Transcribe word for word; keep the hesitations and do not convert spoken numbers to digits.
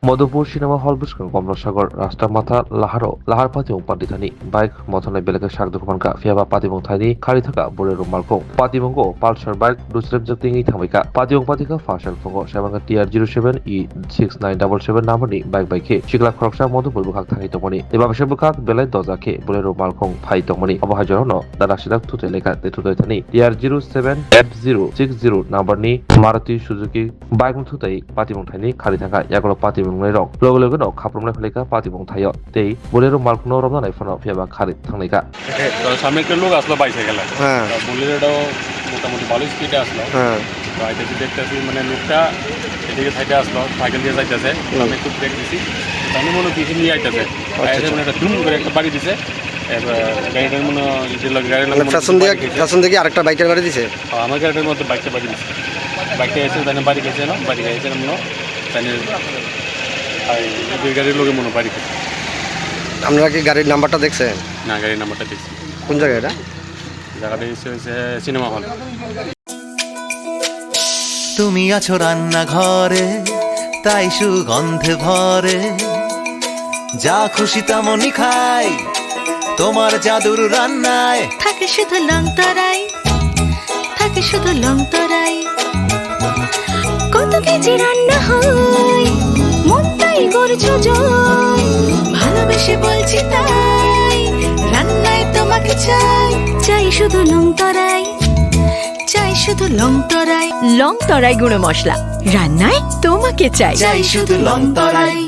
Madhupur Cinema Hall bwskango Komla Sagar rasta matha laharo lahar patimung pandi thani bike mothornai belai khe sak dukhu mankha, phiyaba patimung thaini khari thangkha Bolero malkhung. Patimungo Pulsar bike dusremjak tingwi thangbaikha. Patimung patikha pha sal phungo saimankha T R zero seven E six nine double seven number ni bike bai khe sikla khoroksa Madhupur bwkhak thangwi tongmani. Tei babisa bwkhak belai doja khe Bolero malkhung phai tongmani. Obo hai jorano dadak sidak thutai lekha tei thutai thani T R zero seven F zero six zero number ni Maruti Suzuki bike no thutai patimung thaini khari thangkha, yagulo patimung nai rok loge loge no khaprum lai phaikha patimung thaio tei Bolero malkhung no romna nai phano phiyaba khari thanglaikha. তো সামনে একটা লোক আসলো বাইসাইকেলে। হ্যাঁ। তো বুলেরোটাও মোটামুটি ভালো স্পিডে আসলো। হ্যাঁ। তো আইতেছি দেখতেছি মানে লোকটা এদিকে সাইডে আসলো, সাইকেল দিয়ে যাইতেছে। হুম। আমি একটু ব্রেক দিছি। তো আমি মনে হয় পিছনে নিয়ে আইতেছে। আচ্ছা, আইসে আচ্ছা। মানে একটা ধুম করে একটা বাড়ি দিছে। এবার গাড়িটার মনে হয় যে লোক, গাড়ির লোক মানে মনে হয় পেছন দিয়ে, বাড়ি গেছে। পেছন থেকে আরেকটা বাইকের বাড়ি দিছে? ও, আমার গাড়িটার মধ্যে বাইকটা বাড়ি দিছে। বাইকটা এসে তাহলে বাড়ি গেছে না, বাড়ি গেছে না মনে হয়। তাহলে আর এই গাড়ির লোকে মনে হয় বাড়ি গেছে। আপনারা কি গাড়ির নাম্বারটা দেখছেন? না, গাড়ির নাম্বারটা দেখছি। কোন জায়গা এটা? জায়গাটা হচ্ছে, হচ্ছে সিনেমা হল। তুমি আছো রান্নাঘরে, তাই সুগন্ধে ভরে। যা খুশি তেমনই খাই, তোমার জাদুর রান্নায়। থাকে শুধু লং তরাই, থাকে শুধু লং তরাই। কত কেজি রান্না হয়, মনটাই করছো জয়। ভালোবেসে বলছি তাই, রান্নায় তোমাকে চাই। চাই শুধু লং তরাই, চাই শুধু লং তরাই। লং তরাই গুঁড়ো মশলা, রান্নায় তোমাকে চাই। চাই শুধু লং তরাই।